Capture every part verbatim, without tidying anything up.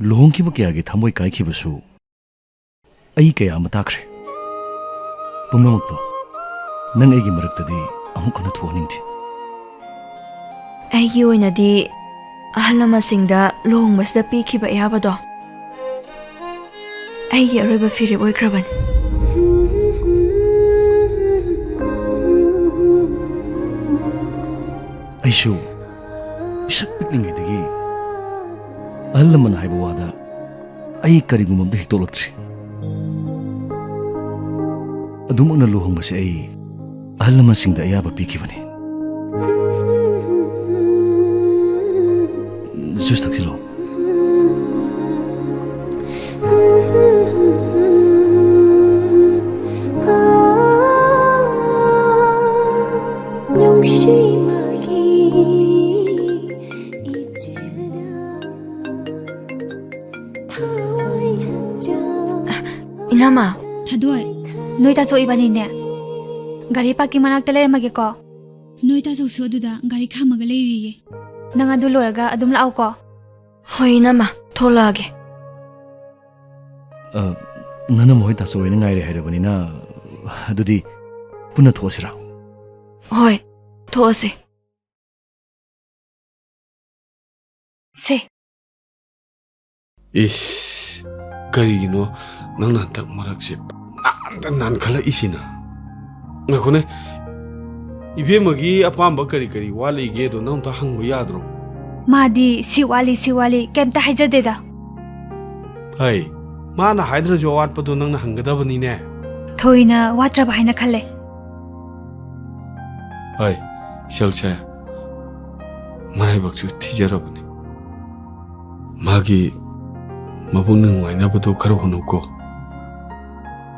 ꯂꯨꯍꯣꯡꯈꯤꯕ ꯀꯌꯥꯒꯤ ꯊꯃꯣꯏ ꯀꯥꯏꯈꯤꯕꯁꯨ ꯑꯩ ꯀꯌꯥ ꯑꯃ ꯇꯥꯈ꯭ꯔꯦ꯫ ꯄꯨꯝꯅꯃꯛꯇꯣ ꯅꯪ ꯑꯩꯒꯤ ꯃꯔꯛꯇꯗꯤ ꯑꯃꯨꯛ ꯍꯟꯅ ꯊꯣꯛꯍꯟꯅꯤꯡꯗꯦ꯫ ꯑꯩꯒꯤ ꯑꯣꯏꯅꯗꯤ ꯑꯍꯜ ꯂꯃꯟꯁꯤꯡꯗ ꯂꯨꯍꯣꯡꯕꯁꯤꯗ ꯄꯤꯈꯤꯕ ꯑꯌꯥꯕꯗꯣ ꯑꯩꯒꯤ ꯑꯔꯣꯏꯕ ꯐꯤꯔꯦꯞ ꯑꯣꯏꯈ꯭ꯔꯕꯅꯤ꯫ ꯑꯩꯁꯨ ꯄꯤꯁꯛ ꯄꯤꯛꯂꯤꯉꯩꯗꯒꯤ ꯑꯍꯜ ꯂꯃꯟ ꯍꯥꯏꯕ ꯋꯥꯗ ꯑꯩ ꯀꯔꯤꯒꯨꯝꯕ ꯑꯝꯇ ꯍꯦꯛꯇꯣꯛꯂꯛꯇ꯭ꯔꯤ꯫ ꯑꯗꯨꯃꯛꯅ ꯂꯨꯍꯣꯡꯕꯁꯦ ꯑꯩ ꯑꯍꯜ ꯂꯃꯟꯁꯤꯡꯗ ꯑꯌꯥꯕ ꯄꯤꯈꯤꯕꯅꯤ꯫ ꯖꯨꯁ ꯊꯛꯁꯤꯜꯂꯣ꯫ ꯏꯅꯝꯃ꯫ ꯊꯥꯗꯣꯏ, ꯅꯣꯏ ꯇꯥꯆꯧ ꯏꯕꯥꯅꯤꯅꯦ ꯒꯥꯔꯤ ꯄꯥꯔꯀꯤꯡ ꯃꯅꯥꯛꯇ ꯂꯩꯔꯝꯃꯒꯦꯀꯣ꯫ ꯅꯣꯏ ꯇꯥꯆꯧꯁꯨ ꯑꯗꯨꯗ ꯒꯥꯔꯤ ꯈꯥꯝꯃꯒ ꯂꯩꯔꯤꯌꯦ꯫ ꯅꯪ ꯑꯗꯨ ꯂꯣꯏꯔꯒ ꯑꯗꯨꯝ ꯂꯥꯛꯎꯀꯣ꯫ ꯍꯣꯏ ꯏꯅꯝꯃ, ꯊꯣꯛꯂꯛꯑꯒꯦ꯫ ꯑ, ꯅꯅꯝꯃ ꯍꯣꯏ ꯇꯥꯆꯧ ꯍꯣꯏꯅ ꯉꯥꯏꯔꯦ ꯍꯥꯏꯔꯕꯅꯤꯅ, ꯑꯗꯨꯗꯤ ꯄꯨꯟꯅ ꯊꯣꯛꯑꯁꯤꯔꯥ? ꯍꯣꯏ, ꯊꯣꯛꯑꯁꯤ꯫ ꯁꯦ꯫ ꯏꯁ, ꯀꯔꯤꯒꯤꯅꯣ ꯅꯪꯅ ꯍꯟꯗꯛ ꯃꯔꯛꯁꯦ ꯄꯪꯅꯥꯟꯗ ꯅꯥꯟꯈꯠꯂꯛꯏꯁꯤꯅ? ꯉꯥꯏꯈꯣꯅꯦ, ꯏꯕꯦꯝꯃꯒꯤ ꯑꯄꯥꯝꯕ ꯀꯔꯤ ꯀꯔꯤ ꯋꯥꯠꯂꯤꯒꯦꯗꯣ ꯅꯪ ꯑꯝꯇ ꯍꯪꯕ ꯌꯥꯗ꯭ꯔꯣ? ꯃꯥꯗꯤ ꯁꯤ ꯋꯥꯠꯂꯤ, ꯁꯤ ꯋꯥꯠꯂꯤ ꯀꯩꯝꯇ ꯍꯥꯏꯖꯗꯦꯗ꯫ ꯍꯩ, ꯃꯥꯅ ꯍꯥꯏꯗ꯭ꯔꯁꯨ ꯑꯋꯥꯠꯄꯗꯣ ꯅꯪꯅ ꯍꯪꯒꯗꯕꯅꯤꯅꯦ꯫ ꯊꯣꯏꯅ ꯋꯥꯠꯇ꯭ꯔꯕ ꯍꯥꯏꯅ ꯈꯜꯂꯦ꯫ ꯍꯩ, ꯏꯆꯜꯁꯦ ꯃꯔꯥꯏꯕꯛꯁꯨ ꯊꯤꯖꯔꯕꯅꯤ꯫ ꯃꯥꯒꯤ ꯃꯄꯨꯛꯅꯤꯡ ꯅꯨꯡꯉꯥꯏꯅꯕꯗꯣ ꯈꯔ ꯍꯣꯠꯅꯧꯀꯣ꯫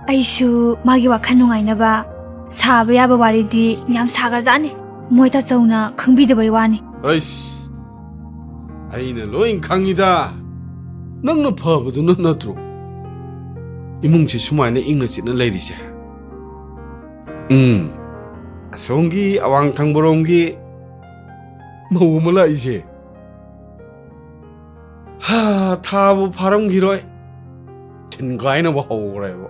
ꯑꯩꯁꯨ ꯃꯥꯒꯤ ꯋꯥꯈꯜ ꯅꯨꯡꯉꯥꯏꯅꯕ ꯁꯥꯕ ꯌꯥꯕ ꯋꯥꯔꯤꯗꯤ ꯌꯥꯝ ꯁꯥꯈ꯭ꯔꯖꯥꯠꯅꯤ꯫ ꯃꯣꯏ ꯇꯥꯆꯧꯅ ꯈꯪꯕꯤꯗꯕꯩ ꯋꯥꯅꯤ꯫ ꯑꯩꯁ, ꯑꯩꯅ ꯂꯣꯏ ꯈꯪꯉꯤꯗ꯫ ꯅꯪꯅ ꯐꯕꯗꯨꯅ ꯅꯠꯇ꯭ꯔꯣ ꯏꯃꯨꯡꯁꯤ ꯁꯨꯃꯥꯏꯅ ꯏꯪꯅ ꯆꯤꯛꯅ ꯂꯩꯔꯤꯁꯦ? ꯎꯝ, ꯑꯁꯣꯝꯒꯤ ꯑꯋꯥꯡ ꯊꯪꯕꯔꯣꯝꯒꯤ ꯃꯧ ꯑꯃ ꯂꯥꯛꯏꯁꯦ꯫ ꯍꯥ, ꯊꯥꯕꯨ ꯐꯥꯔꯝꯈꯤꯔꯣꯏ, ꯊꯤꯟꯒꯥꯏꯅꯕ ꯍꯧꯈ꯭ꯔꯦꯕ꯫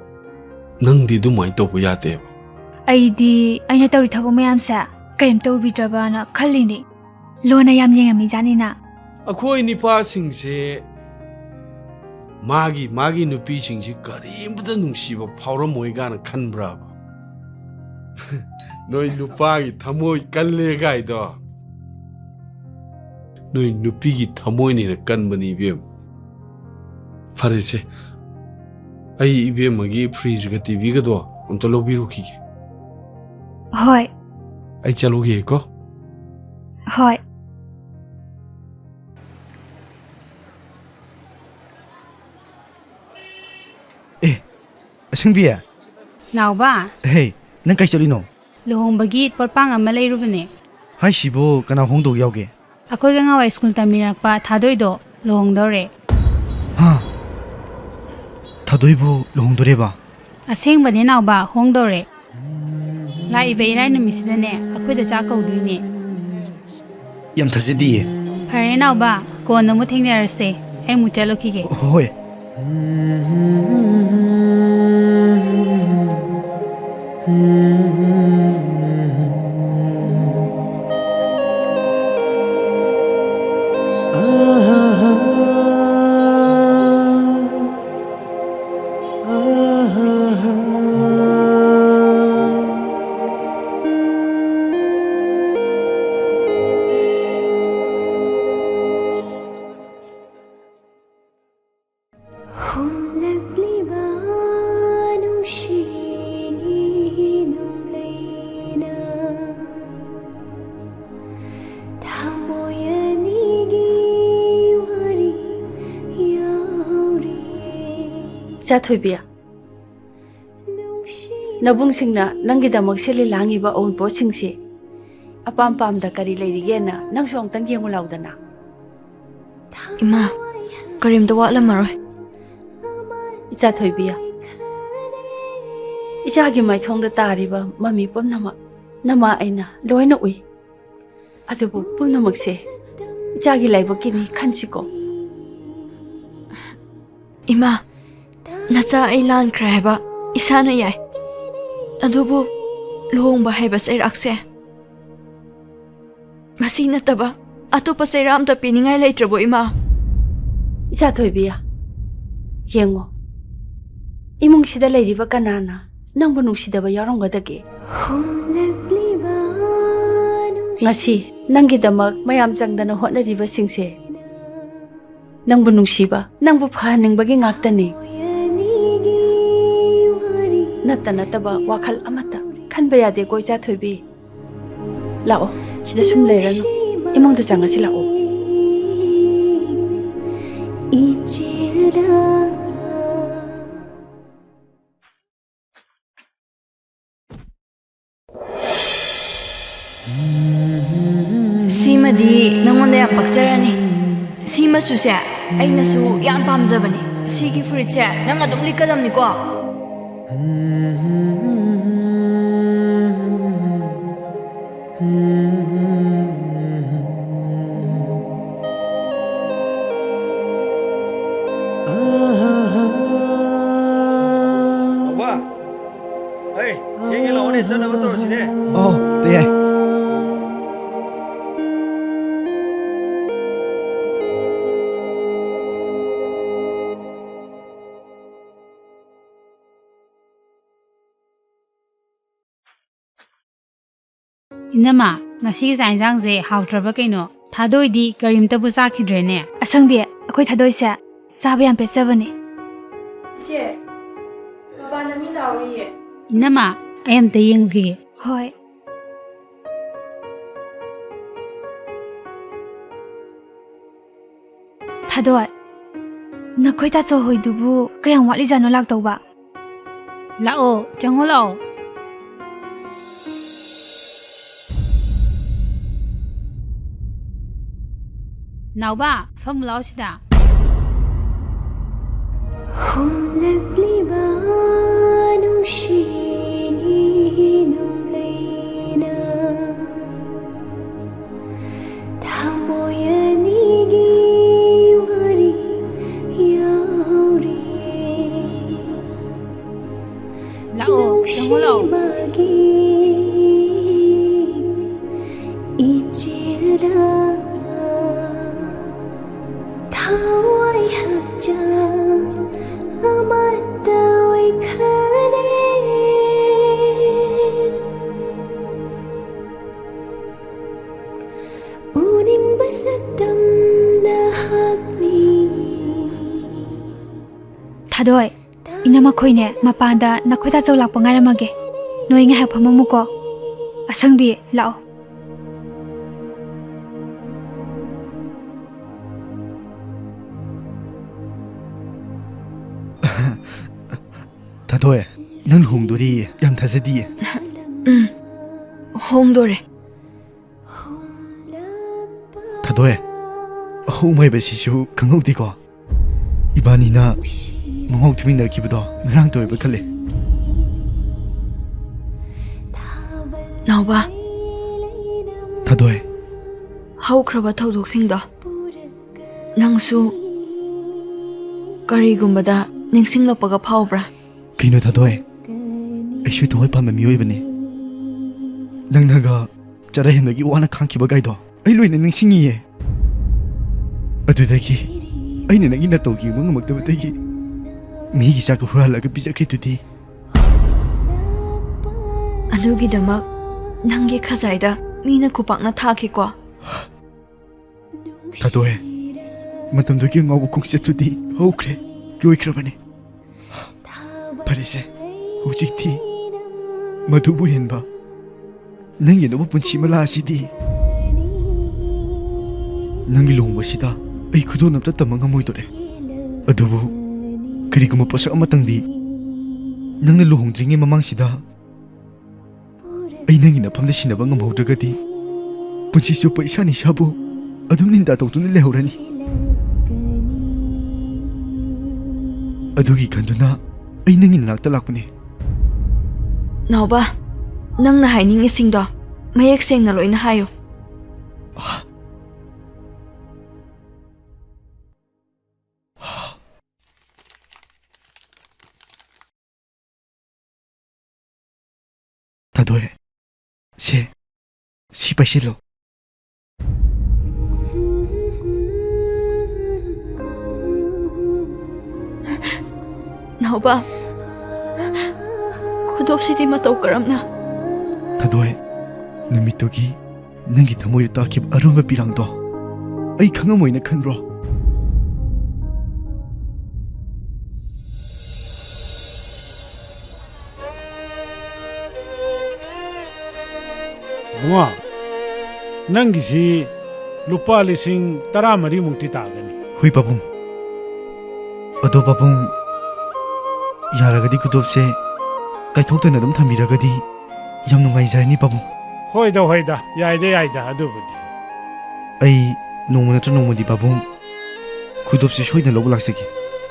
ꯅꯪꯗꯤ ꯑꯗꯨꯃꯥꯏꯅ ꯇꯧꯕ ꯌꯥꯗꯦꯕ꯫ ꯑꯩꯗꯤ ꯑꯩꯅ ꯇꯧꯔꯤ ꯊꯕꯛ ꯃꯌꯥꯝꯁꯦ ꯀꯩꯝꯇ ꯎꯕꯤꯗ꯭ꯔꯕꯅ ꯈꯜꯂꯤꯅꯤ꯫ ꯂꯣꯟꯅ ꯌꯥꯝ ꯌꯦꯡꯉꯝꯃꯤꯖꯥꯠꯅꯤꯅ꯫ ꯑꯩꯈꯣꯏ ꯅꯨꯄꯥꯁꯤꯡꯁꯦ ꯃꯥꯒꯤ ꯃꯥꯒꯤ ꯅꯨꯄꯤꯁꯤꯡꯁꯤ ꯀꯔꯤꯝꯇ ꯅꯨꯡꯁꯤꯕ ꯐꯥꯎꯔꯝꯃꯣꯏ ꯀꯥꯏꯅ ꯈꯟꯕ꯭ꯔꯕ? ꯅꯣꯏ ꯅꯨꯄꯥꯒꯤ ꯊꯃꯣꯏ ꯀꯜꯂꯦ ꯀꯥꯏꯗꯣ ꯅꯣꯏ ꯅꯨꯄꯤꯒꯤ ꯊꯃꯣꯏꯅ ꯍꯦꯟꯅ ꯀꯟꯕꯅꯤ ꯏꯕꯦꯝ꯫ ꯐꯔꯦꯁꯦ, ꯑꯩ ꯏꯕꯦꯝꯃꯒꯤ ꯐ꯭ꯔꯤꯖꯒ ꯇꯤꯚꯤꯒꯗꯣ ꯑꯝꯇ ꯂꯧꯕꯤꯔꯨꯈꯤꯒꯦ꯫ ꯍꯣꯏ꯫ ꯑꯩ ꯆꯠꯂꯨꯈꯤꯒꯦꯀꯣ꯫ ꯍꯣꯏ꯫ ꯑꯦ, ꯑꯁꯦꯡꯕꯤ? ꯅꯥꯎꯕ꯫ ꯍꯦ, ꯅꯪ ꯀꯩ ꯆꯠꯂꯤꯅꯣ? ꯂꯨꯍꯣꯡꯕꯒꯤ ꯄꯣꯠꯄꯥꯡ ꯑꯃ ꯂꯩꯔꯨꯕꯅꯦ꯫ ꯍꯥꯏꯁꯤꯕꯨ ꯀꯅꯥ ꯍꯣꯡꯗꯧ ꯌꯥꯎꯒꯦ? ꯑꯩꯈꯣꯏꯒ ꯉꯍꯥꯟꯋꯥꯏ ꯁ꯭ꯀꯨꯜ ꯇꯝꯃꯤꯟꯅꯔꯛꯄ ꯊꯥꯗꯣꯏꯗꯣ ꯂꯨꯍꯣꯡꯗꯧꯔꯦ꯫ ꯍꯥ? ꯊꯥꯗꯣꯏꯕꯨ ꯂꯨꯍꯣꯡꯗꯣꯔꯦꯕ? ꯑꯁꯦꯡꯕꯅꯦ ꯅꯥꯎꯕ, ꯍꯣꯡꯗꯧꯔꯦ꯫ ꯂꯥꯛꯏꯕ ꯏꯔꯥꯏ ꯅꯨꯃꯤꯠꯁꯤꯗꯅꯦ ꯑꯩꯈꯣꯏꯗ ꯆꯥꯛ ꯀꯧꯗꯣꯏꯅꯦ꯫ ꯌꯥꯝ ꯊꯥꯖꯗꯤꯌꯦ꯫ ꯐꯔꯦ ꯅꯥꯎꯕ, ꯀꯣꯟꯅ ꯑꯃꯨꯛ ꯊꯦꯡꯅꯔꯁꯦ꯫ ꯑꯩ ꯑꯃꯨꯛ ꯆꯠꯂꯨꯈꯤꯒꯦ꯫ ꯍꯣꯏ꯫ ꯍꯨꯝꯂꯛꯂꯤꯕ ꯅꯨꯡꯁꯤꯒꯤ ꯅꯣꯡꯂꯩꯅ ꯊꯃꯣꯏ ꯑꯅꯤꯒꯤ ꯋꯥꯔꯤ ꯌꯥꯍꯧꯔꯤꯌꯦ꯫ ꯏꯆꯥ ꯊꯣꯏꯕꯤ, ꯅꯕꯨꯡꯁꯤꯡꯅ ꯅꯪꯒꯤꯗꯃꯛ ꯁꯤꯜꯂꯤ ꯂꯥꯡꯉꯤꯕ ꯑꯎꯟꯄꯣꯠꯁꯤꯡꯁꯤ ꯑꯄꯥꯝ ꯄꯥꯝꯗ ꯀꯔꯤ ꯂꯩꯔꯤꯒꯦꯅ ꯅꯪꯁꯨ ꯑꯃꯨꯛꯇꯪ ꯌꯦꯡꯉꯨ ꯂꯥꯎꯗꯅ꯫ ꯏꯃꯥ, ꯀꯔꯤꯝꯇ ꯋꯥꯠꯂꯝꯃꯔꯣꯏ꯫ ꯏꯆꯥ ꯊꯣꯏꯕꯤ, ꯏꯆꯥꯒꯤ ꯃꯥꯏꯊꯣꯡꯗ ꯇꯥꯔꯤꯕ ꯃꯃꯤ ꯄꯨꯝꯅꯃꯛ ꯅꯃꯥ ꯑꯩꯅ ꯂꯣꯏꯅ ꯎꯏ꯫ ꯑꯗꯨꯕꯨ ꯄꯨꯝꯅꯃꯛꯁꯦ ꯏꯆꯥꯒꯤ ꯂꯥꯏꯕꯛꯀꯤꯅꯤ ꯈꯟꯁꯤꯀꯣ꯫ ꯏꯃꯥ, ꯅꯆꯥ ꯑꯩ ꯂꯥꯟꯈ꯭ꯔꯦ ꯍꯥꯏꯕ ꯏꯁꯥꯅ ꯌꯥꯏ꯫ ꯑꯗꯨꯕꯨ ꯂꯨꯍꯣꯡꯕ ꯍꯥꯏꯕ ꯆꯩꯔꯥꯛꯁꯦ ꯃꯁꯤ ꯅꯠꯇꯕ ꯑꯇꯣꯞꯄ ꯆꯩꯔꯥꯛ ꯑꯝꯇ ꯄꯤꯅꯤꯡꯉꯥꯏ ꯂꯩꯇ꯭ꯔꯕꯣ, ꯏꯃꯥ? ꯏꯆꯥ ꯊꯣꯏꯕꯤ, ꯌꯦꯡꯉꯣ, ꯏꯃꯨꯡꯁꯤꯗ ꯂꯩꯔꯤꯕ ꯀꯅꯥꯅ ꯅꯪꯕꯨ ꯅꯨꯡꯁꯤꯗꯕ ꯌꯥꯎꯔꯝꯒꯗꯒꯦ? ꯉꯁꯤ ꯅꯪꯒꯤꯗꯃꯛ ꯃꯌꯥꯝ ꯆꯪꯗꯅ ꯍꯣꯠꯅꯔꯤꯕꯁꯤꯡꯁꯦ ꯅꯪꯕꯨ ꯅꯨꯡꯁꯤꯕ, ꯅꯪꯕꯨ ꯐꯍꯟꯅꯤꯡꯕꯒꯤ ꯉꯥꯛꯇꯅꯤ꯫ ꯅꯠꯇ ꯅꯠꯇꯕ ꯋꯥꯈꯜ ꯑꯃꯠꯇ ꯈꯟꯕ ꯌꯥꯗꯦꯀꯣ, ꯏꯆꯥ ꯊꯣꯏꯕꯤ꯫ ꯂꯥꯛꯑꯣ, ꯁꯤꯗ ꯁꯨꯝ ꯂꯩꯔꯅꯨ, ꯏꯃꯨꯡꯗ ꯆꯪꯉꯁꯤ, ꯂꯥꯛꯑꯣ꯫ ꯁꯤꯃꯗꯤ ꯅꯉꯣꯟꯗ ꯌꯥꯝ ꯄꯛꯆꯔꯅꯤ꯫ ꯁꯤ ꯃꯆꯨꯁꯦ ꯑꯩꯅꯁꯨ ꯌꯥꯝ ꯄꯥꯝꯖꯕꯅꯤ꯫ ꯁꯤꯒꯤ ꯐꯨꯔꯤꯠꯁꯦ ꯅꯪ ꯑꯗꯨꯝ ꯂꯤꯠꯀꯗꯕꯅꯤꯀꯣ꯫ ꯕꯥ, ꯑꯩ, ꯊꯦꯡꯉꯦ, ꯂꯥꯛꯑꯣꯅꯦ, ꯆꯠꯅꯕ ꯇꯧꯔꯁꯤꯅꯦ꯫ ꯑꯣ, ꯇꯌꯥꯏ꯫ ꯏꯅꯝꯃ, ꯉꯁꯤꯒꯤ ꯆꯥꯛ ꯌꯦꯟꯁꯥꯡꯁꯦ ꯍꯥꯎꯇ꯭ꯔꯕ ꯀꯩꯅꯣ? ꯊꯥꯗꯣꯏꯗꯤ ꯀꯔꯤꯝꯇꯕꯨ ꯆꯥꯈꯤꯗ꯭ꯔꯦꯅꯦ꯫ ꯑꯁꯪꯕꯤ, ꯑꯩꯈꯣꯏ ꯊꯥꯗꯣꯏꯁꯦ ꯆꯥꯕ ꯌꯥꯝ ꯄꯦꯠꯆꯕꯅꯦ꯫ ꯏꯆꯦ, ꯃꯄꯥꯟꯗ ꯃꯤ ꯂꯥꯎꯔꯤꯌꯦ꯫ ꯏꯅꯝꯃ, ꯑꯩ ꯑꯝꯇ ꯌꯦꯡꯉꯨꯈꯤꯒꯦ꯫ ꯍꯣꯏ꯫ ꯊꯥꯗꯣꯏ, ꯅꯈꯣꯏ ꯇꯥꯆꯧ ꯍꯣꯏꯗꯨꯕꯨ ꯀꯌꯥꯝ ꯋꯥꯠꯂꯤꯖꯥꯠꯅꯣ ꯂꯥꯛꯇꯧꯕ? ꯂꯥꯛꯑꯣ, ꯆꯪꯉꯣ ꯂꯥꯛꯑꯣ꯫ ꯅꯥꯎꯕ, ꯐꯝꯃꯨ ꯂꯥꯛꯑꯣ ꯁꯤꯗ꯫ ꯍꯨꯝꯂꯛꯂꯤꯕ ꯅꯨꯡꯁꯤꯒꯤ ꯅꯣꯡꯂꯩꯅ ꯊꯃꯣꯏ ꯑꯅꯤꯒꯤ ꯋꯥꯔꯤ ꯌꯥꯍꯧꯔꯦ꯫ ꯏꯃꯥꯒꯤ ꯏꯆꯦꯜꯗ ꯊꯋꯥꯏ ꯍꯛꯆꯥꯡ ꯑꯃꯠꯇ ꯑꯣꯏꯈꯔꯦ꯫ ꯎꯅꯤꯡꯕ ꯁꯛꯇꯝ ꯅꯍꯥꯛꯅꯤ꯫ ꯊꯥꯗꯣꯏ, ꯏꯅꯝꯃ ꯈꯣꯏꯅꯦ, ꯃꯄꯥꯟꯗ ꯅꯈꯣꯏ ꯇꯥꯆꯧ ꯂꯥꯛꯄ ꯉꯥꯏꯔꯝꯃꯒꯦ꯫ ꯅꯣꯏ ꯉꯥꯏꯍꯥꯛ ꯐꯝꯃꯝꯃꯨꯀꯣ꯫ ꯑꯁꯪꯕꯤ, ꯂꯥꯛꯑꯣ꯫ ꯊꯥꯗꯣꯏ, ꯅꯪ ꯂꯨꯍꯣꯡꯗꯣꯔꯤꯌꯦ꯫ ꯌꯥꯝ ꯊꯥꯖꯗꯤꯌꯦ꯫ ꯎꯝ, ꯍꯣꯡꯗꯣꯔꯦ꯫ ꯊꯥꯗꯣꯏ, ꯑꯍꯣꯡꯕ ꯍꯥꯏꯕꯁꯤꯁꯨ ꯈꯪꯍꯧꯗꯦꯀꯣ꯫ ꯏꯕꯥꯅꯤꯅ ꯃꯉꯥꯎ ꯊꯤꯃꯤꯟꯅꯔꯛꯈꯤꯕꯗꯣ ꯉꯔꯥꯡꯇ ꯑꯣꯏꯕ ꯈꯜꯂꯦ꯫ ꯅꯥꯎꯕ꯫ ꯊꯥꯗꯣꯏ꯫ ꯍꯧꯈ꯭ꯔꯕ ꯊꯧꯗꯣꯛꯁꯤꯡꯗꯣ ꯅꯪꯁꯨ ꯀꯔꯤꯒꯨꯝꯕꯗ ꯅꯤꯡꯁꯤꯡꯂꯛꯄꯒ ꯐꯥꯎꯕ꯭ꯔꯥ? ꯀꯩꯅꯣ ꯊꯥꯗꯣꯏ? ꯑꯩꯁꯨ ꯊꯋꯥꯏ ꯄꯥꯟꯕ ꯃꯤꯑꯣꯏꯕꯅꯤ꯫ ꯅꯪꯅꯒ ꯆꯔꯥ ꯍꯦꯟꯕꯒꯤ ꯋꯥꯅ ꯈꯥꯡꯈꯤꯕꯒꯥꯏꯗꯣ ꯑꯩ ꯂꯣꯏꯅ ꯅꯤꯡꯁꯤꯡꯉꯤꯌꯦ꯫ ꯑꯗꯨꯗꯒꯤ ꯑꯩꯅ ꯅꯪꯒꯤ ꯅꯇꯧ ꯌꯦꯡꯕ ꯉꯝꯃꯛꯇꯕꯗꯒꯤ ꯃꯤꯒꯤ ꯆꯥꯛ ꯍꯨꯔꯥꯜꯂꯒ ꯄꯤꯖꯈ꯭ꯔꯤꯗꯨꯗꯤ꯫ ꯑꯗꯨꯒꯤꯗꯃꯛ ꯅꯪꯒꯤ ꯈꯖꯥꯏꯗ ꯃꯤꯅ ꯈꯨꯄꯥꯛꯅ ꯊꯥꯈꯤꯀꯣ? ꯊꯥꯗꯣꯛꯑꯦ꯫ ꯃꯇꯝꯗꯨꯒꯤ ꯑꯉꯥꯎꯕ ꯈꯣꯡꯆꯠꯇꯨꯗꯤ ꯍꯧꯈ꯭ꯔꯦ, ꯂꯣꯏꯈ꯭ꯔꯕꯅꯤ꯫ ꯐꯔꯦꯁꯦ, ꯍꯧꯖꯤꯛꯇꯤ ꯃꯗꯨꯕꯨ ꯍꯦꯟꯕ ꯅꯪꯒꯤ ꯑꯅꯧꯕ ꯄꯨꯟꯁꯤ ꯑꯃ ꯂꯥꯛꯑꯁꯤꯗꯤ꯫ ꯅꯪꯒꯤ ꯂꯨꯍꯣꯡꯕꯁꯤꯗ ꯑꯩ ꯈꯨꯗꯣꯜ ꯑꯝꯇ ꯇꯝꯕ ꯉꯝꯃꯣꯏꯗꯣꯔꯦ꯫ ꯑꯗꯨꯕꯨ ꯀꯔꯤꯒꯨꯝꯕ ꯄꯣꯠꯁꯛ ꯑꯃꯇꯪꯗꯤ ꯅꯪꯅ ꯂꯨꯍꯣꯡꯗ꯭ꯔꯤꯉꯩ ꯃꯃꯥꯡꯁꯤꯗ ꯑꯩ ꯅꯪꯒꯤ ꯅꯐꯝꯗ ꯁꯤꯟꯅꯕ ꯉꯝꯍꯧꯗ꯭ꯔꯒꯗꯤ, ꯄꯨꯟꯁꯤ ꯆꯨꯞꯄ ꯏꯁꯥꯅ ꯏꯁꯥꯕꯨ ꯑꯗꯨꯝ ꯅꯤꯟꯗꯥ ꯇꯧꯗꯨꯅ ꯂꯩꯍꯧꯔꯅꯤ꯫ ꯑꯗꯨꯒꯤ ꯈꯟꯗꯨꯅ ꯑꯩ ꯅꯪꯒꯤ ꯅꯅꯥꯛꯇ ꯂꯥꯛꯄꯅꯦ꯫ ꯅꯥꯎꯕ, ꯅꯪꯅ ꯍꯥꯏꯅꯤꯡꯉꯤꯁꯤꯡꯗꯣ ꯃꯌꯦꯛ ꯁꯦꯡꯅ ꯂꯣꯏꯅ ꯍꯥꯏꯌꯨ꯫ ꯊꯥꯗꯣꯏ, ꯁꯦ, ꯁꯤ ꯄꯥꯏꯁꯤꯜꯂꯣ꯫ ꯅꯥꯎꯕ, ꯈꯨꯗꯣꯞꯁꯤꯗꯤ ꯃꯇꯧ ꯀꯔꯝꯅ? ꯊꯥꯗꯣꯏ, ꯅꯨꯃꯤꯠꯇꯨꯒꯤ ꯅꯪꯒꯤ ꯊꯃꯣꯏꯗ ꯇꯥꯈꯤꯕ ꯑꯔꯣꯟꯕ ꯄꯤꯔꯥꯡꯗꯣ ꯑꯩ ꯈꯪꯉꯝꯃꯣꯏꯅ ꯈꯟꯕ꯭ꯔꯣ? ꯏꯕꯨꯡꯉꯣ, ꯅꯪꯒꯤꯁꯤ ꯂꯨꯄꯥ ꯂꯤꯁꯤꯡ ꯇꯔꯥꯃꯔꯤ ꯃꯨꯛꯇꯤ ꯇꯥꯒꯅꯤ꯫ ꯍꯣꯏ ꯄꯥꯕꯨꯡ꯫ ꯑꯗꯣ ꯄꯥꯕꯨꯡ, ꯌꯥꯔꯒꯗꯤ ꯈꯨꯗꯣꯞꯁꯦ ꯀꯥꯏꯊꯣꯛꯇꯅ ꯑꯗꯨꯝ ꯊꯝꯕꯤꯔꯒꯗꯤ ꯌꯥꯝ ꯅꯨꯡꯉꯥꯏꯖꯔꯅꯤ ꯄꯥꯕꯨꯡ꯫ ꯍꯣꯏꯗ, ꯍꯣꯏꯗ, ꯌꯥꯏꯗ, ꯌꯥꯏꯗ, ꯑꯗꯨꯕꯨꯗꯤ꯫ ꯑꯩ ꯅꯣꯡꯃ ꯅꯠꯇ꯭ꯔ ꯅꯣꯡꯃꯗꯤ ꯄꯥꯕꯨꯡ, ꯈꯨꯗꯣꯞꯁꯦ ꯁꯣꯏꯗꯅ ꯂꯧꯕ ꯂꯥꯛꯆꯒꯦ꯫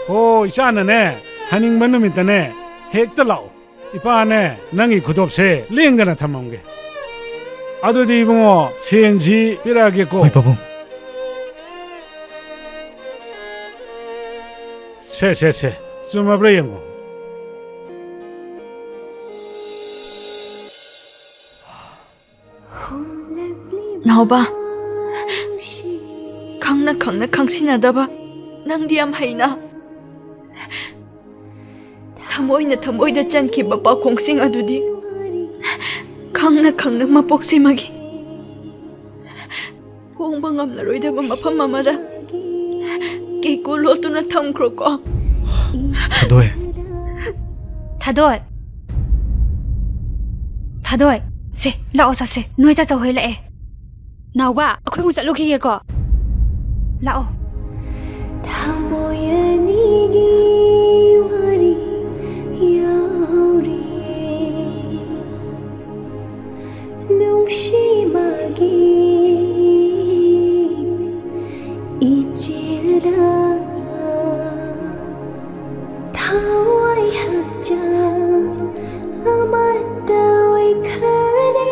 ꯍꯣ, ꯏꯆꯥꯅꯅꯦ, ꯍꯟꯅꯤꯡꯕ ꯅꯨꯃꯤꯠꯇꯅꯦ, ꯍꯦꯛꯇ ꯂꯥꯛꯑꯣ꯫ ꯏꯄꯥꯅꯦ, ꯅꯪꯒꯤ ꯈꯨꯗꯣꯞꯁꯦ ꯂꯦꯡꯗꯅ ꯊꯝꯃꯝꯒꯦ꯫ ꯑꯗꯨꯗꯤ ꯏꯕꯨꯡꯉꯣ, ꯁꯦꯟꯁꯤ ꯄꯤꯔꯛꯑꯒꯦꯀꯣ꯫ ꯍꯣꯏ ꯄꯥꯕꯨꯡ꯫ ꯁꯦ, ꯁꯦ, ꯁꯦ, ꯆꯨꯝꯃꯕ꯭ꯔꯥ ꯌꯦꯡꯉꯣ꯫ ꯅꯥꯎꯕ, ꯈꯪꯅ ꯈꯪꯅ ꯈꯪꯁꯤꯟꯅꯗꯕ ꯅꯪꯗꯤ ꯌꯥꯝ ꯍꯩꯅ꯫ ꯊꯃꯣꯏꯅ ꯊꯃꯣꯏꯗ ꯆꯟꯈꯤꯕ ꯄꯥꯎꯈꯣꯡꯁꯤꯡ ꯑꯗꯨꯗꯤ ꯈꯪꯅ ꯈꯪꯅ ꯃꯄꯣꯛꯁꯤꯃꯒꯤ ꯍꯣꯡꯕ ꯉꯝꯂꯔꯣꯏꯗꯕ ꯃꯐꯝ ꯑꯃꯗ ꯀꯦꯀꯨ ꯂꯣꯠꯇꯨꯅ ꯊꯝꯈ꯭ꯔꯣꯀꯣ꯫ ꯊꯥꯗꯣꯏ꯫ ꯊꯥꯗꯣꯏ꯫ ꯊꯥꯗꯣꯏ꯫ ꯁꯦ, ꯂꯥꯛꯑꯣ ꯆꯠꯁꯦ꯫ ꯅꯣꯏ ꯇꯥꯆꯧ ꯍꯣꯏ ꯂꯥꯛꯑꯦ꯫ ꯅꯥꯎꯕ, ꯑꯩꯈꯣꯏ ꯑꯃꯨꯛ ꯆꯠꯂꯨꯈꯤꯒꯦꯀꯣ꯫ ꯂꯥꯛꯑꯣ꯫ ꯊꯃꯣꯏ ꯑꯅꯤꯒꯤ ꯋꯥꯔꯤ ꯌꯥꯎꯔꯤꯌꯦ꯫ ꯅꯨꯡꯁꯤ ꯃꯥꯒꯤ ꯏꯆꯦꯜꯗ ꯊꯋꯥꯏ ꯍꯛꯆꯥꯡ ꯑꯃꯠꯇ ꯑꯣꯏꯈꯔꯦ꯫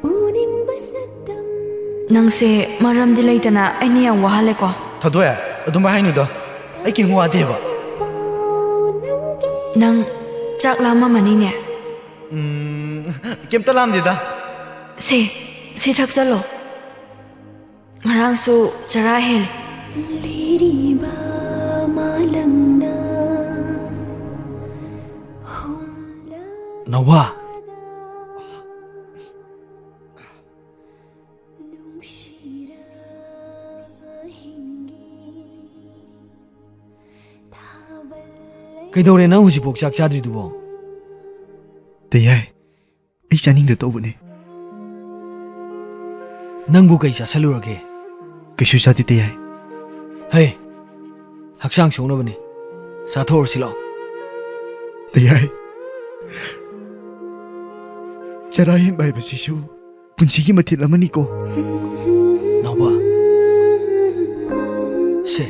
ꯎꯅꯤꯡꯕ ꯁꯛꯇꯝ ꯅꯪꯁꯦ ꯃꯔꯝꯗꯤ ꯂꯩꯇꯅ ꯑꯩꯅ ꯌꯥꯝ ꯋꯥꯍꯜꯂꯦꯀꯣ꯫ ꯊꯥꯗꯣꯏ, ꯑꯗꯨꯃꯥꯏ ꯍꯥꯏꯅꯨꯗ꯫ ꯑꯩ ꯀꯩꯝ ꯋꯥꯗꯦꯕ꯫ ꯅꯪ ꯆꯥꯛ ꯂꯥꯝꯃꯝꯃꯅꯤꯅꯦ꯫ ꯎꯝ, ꯀꯩꯝꯇ ꯂꯥꯝꯗꯦꯗ꯫ ꯁꯦ, ꯁꯤ ꯊꯛꯆꯜꯂꯣ꯫ ꯉꯔꯥꯡꯁꯨ ꯆꯔꯥ ꯍꯦꯜꯂꯦ꯫ ꯂꯤꯔꯤꯕ ꯃꯥꯂꯪꯅ ꯍꯨꯝꯂ ꯅꯥꯎꯕ꯫ ꯅꯨꯡꯁꯤꯔꯕ ꯍꯤꯡꯒꯤ ꯊꯥꯕꯜ ꯀꯩꯗꯧꯔꯦ ꯅꯪ ꯍꯧꯖꯤꯛꯐꯥꯎ ꯆꯥꯛ ꯆꯥꯗ꯭ꯔꯤꯗꯨꯕꯣ? ꯇꯌꯥꯏ, ꯑꯩ ꯆꯥꯅꯤꯡꯗ ꯇꯧꯕꯅꯦ꯫ ꯅꯪꯕꯨ ꯀꯩ ꯆꯥꯁꯜꯂꯨꯔꯒꯦ? ꯀꯩꯁꯨ ꯆꯥꯗꯦ ꯇꯌꯥꯏ꯫ ꯍꯦ, ꯍꯛꯆꯥꯡ ꯁꯣꯛꯅꯕꯅꯤ꯫ ꯆꯥꯊꯣꯛꯎꯔꯁꯤ ꯂꯥꯛꯑꯣ꯫ ꯇꯌꯥꯏ, ꯆꯔꯥ ꯍꯦꯟꯕ ꯍꯥꯏꯕꯁꯤꯁꯨ ꯄꯨꯟꯁꯤꯒꯤ ꯃꯊꯦꯜ ꯑꯃꯅꯤꯀꯣ꯫ ꯅꯥꯎꯕ, ꯁꯦ,